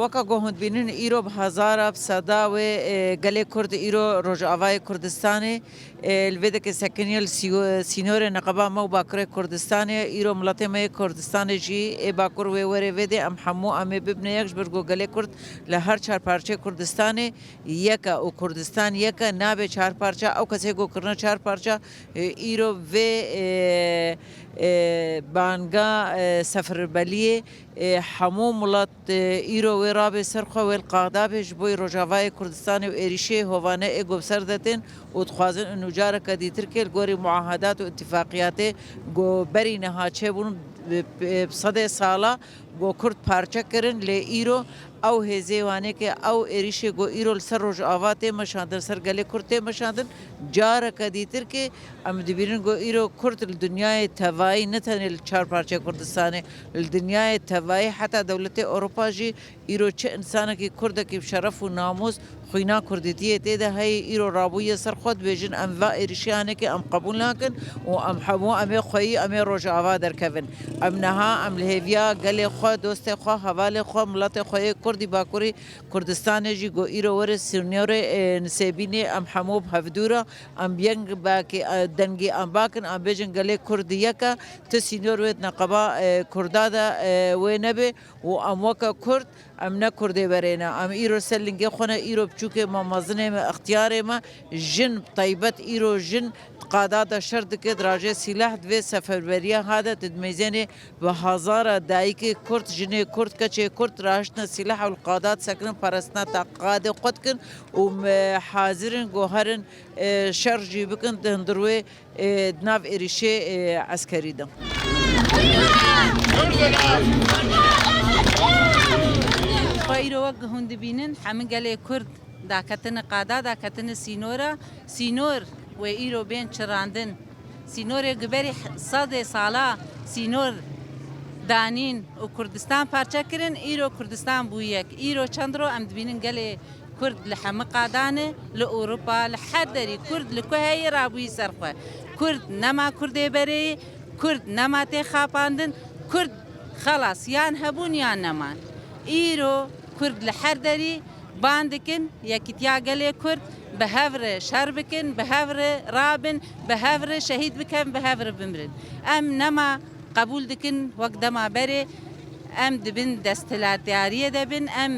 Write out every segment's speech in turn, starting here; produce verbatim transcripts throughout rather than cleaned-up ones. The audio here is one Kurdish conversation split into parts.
Ka ku hûn dibînin, îro bi hezara, bi seda wê, e, gelê Kurd îro Rojavayê Kurdistanê, e, li vê deke sekiniye li sî-, sînorê neqeba me û Bakurê Kurdistanê. Îro miletê me yê Kurdistanê jî ê Bakur wê were vê dê, em hemû em ê bibine yek, ji ber ku gelê Kurd li her çar parçeyê Kurdistanê yek e û Kurdistan yek e, nabe çar parça. Ew kesê ku kirine çar parça, e, îro vê, e, e, banga, e, seferbeliyê, e, hemû milet, e, îro wê rabe ser xwe, wê li qada be ji bo Rojavayê Kurdistanê û êrîşê hovane ê ku bi ser de tên û dixwazin û careke dîtirkê li gorî muahedat û îtîfaqiyatê ku berî niha çêbûn, bi, bi, bi sedê sala ku Kurd parçe kirin, lê îro ew hêzê wanê ke ew êrîşê ku îro li ser Rojava tê meşandin, ser gelê Kurd tê meşandin, careke dîtirkê em dibînin ku îro Kurd li dinyayê tevayî, ne tenê li çar parçeyê Kurdistanê, li dinyayê tevayî, heta dewletê Ewropa jî îro çi însanekî Kurdekî bi şeref û namûs, xwîna Kurdîtiyê tê de heye, îro rabûye ser xwe dibêjin, em va êrîşê hanekê em qebûl nakin û em hemû em ê xweyî, em ê Rojava derkevin. Em niha, em li hêviya gelê xwe, dostê xwe, hevalê xwe, miletê xwe yê Kurdî Bakurî Kurdistanê jî ku îro were sînorê, e, Nisêbînê, em hemû bi hevdû re, em bi yek bakê, e, dengî em bakin, em bêjin gelê Kurd yek e, ti sînor wê di neqeba, e, Kurda de, e, wê nebe û em weke Kurd, em ne Kurdê berê ne. Em îro ser lingê xwe ne, îro biçûkê me, mezinê me, extiyarê me, jin, taybet îro jin di qada de şer dike, dirajê sîleh divê seferberiya hade, tu dimeyzênê bi hezara dayikê Kurd, jinê Kurd, keçê Kurd rahiştine sîleh û li qada disekinin, parastina te qadê xwe dikin û me hazir in ku herin, e, şer jî bikin di hundir wê, e, di nav êrîşê, e, eskerî de. Xwe îro wek hûn dibînin, hemî gelê Kurd daketine qada, daketine sînora. Sînor wê îro bên çirandin. Sînorê ku berî sedê sala sînor danîn û Kurdistan parçe kirin, îro Kurdistan bû yek. Îro çend ro em dibînin gelê Kurd li hemî qadan e, li Ewropa, li her derî Kurd li ku heye rabûyî ser xwe. Kurd nema Kurdê berê ye, Kurd nema tê xapandin, Kurd xelas yan hebûn yan neman. Îro Kurd li her derî ban dikin, yekîtiya gelê Kurd, bi hev re şer bikin, bi hev re rabin, bi hev re şehîd bikin, bi hev re bimirin. Em nema qebûl dikin wek dema berê, em di bin desthilatdariyê de bin, em,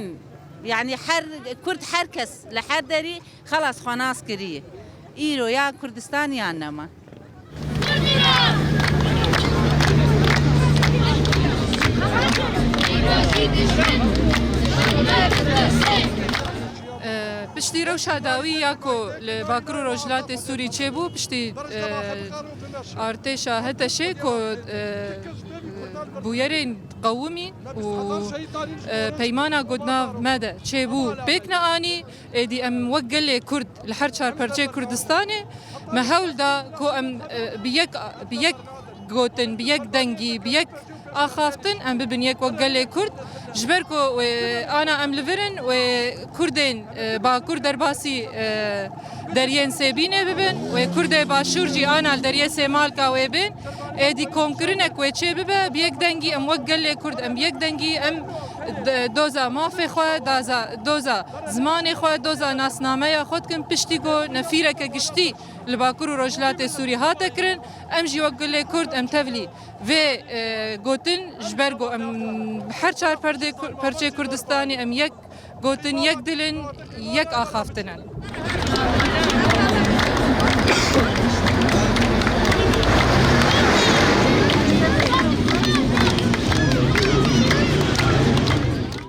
yanî her Kurd, her kes li her derî xelas xwe nas kiriye. Îro ya Kurdistan ya nema. E, piştî rewşa dawî ya ku li Bakur û Rojhilatê Sûrî çêbû, piştî, e, artêşa HTŞê ku, e, bûyerên qewimî û, e, peymana ku di nav me de çêbû pêk neanî, êdî em wek gelê Kurd li her çar perçeyê Kurdistanê me hewl da ku em, e, bi yek, bi yek gotin, bi yek dengî, bi yek axaftin em bibin yek wek gelê Kurd. Ji ber ku, e, ana em li vir in, wê Kurdên, e, Bakur derbasî, e, deriyên Sêbînê bibin, wê Kurdê Başûr jî ana li deriyê Sêmalka wê bên. Êdî komkirinek wê çê bibe, bi yek dengî em wek gelê Kurd em bi yek dengî em d-, doza mafê xwe, daza, doza zimanê xwe, doza nasnameya xwe dikin, piştî ku nefîreke giştî li Bakur û Rojhilatê Sûrî hate kirin, em jî wek gelê Kurd em tevlî vê, e, gotin, ji ber ku em her çar perdê Kur-, perçê Kurdistanê em yek gotin, yek dil in, yek axaftin in.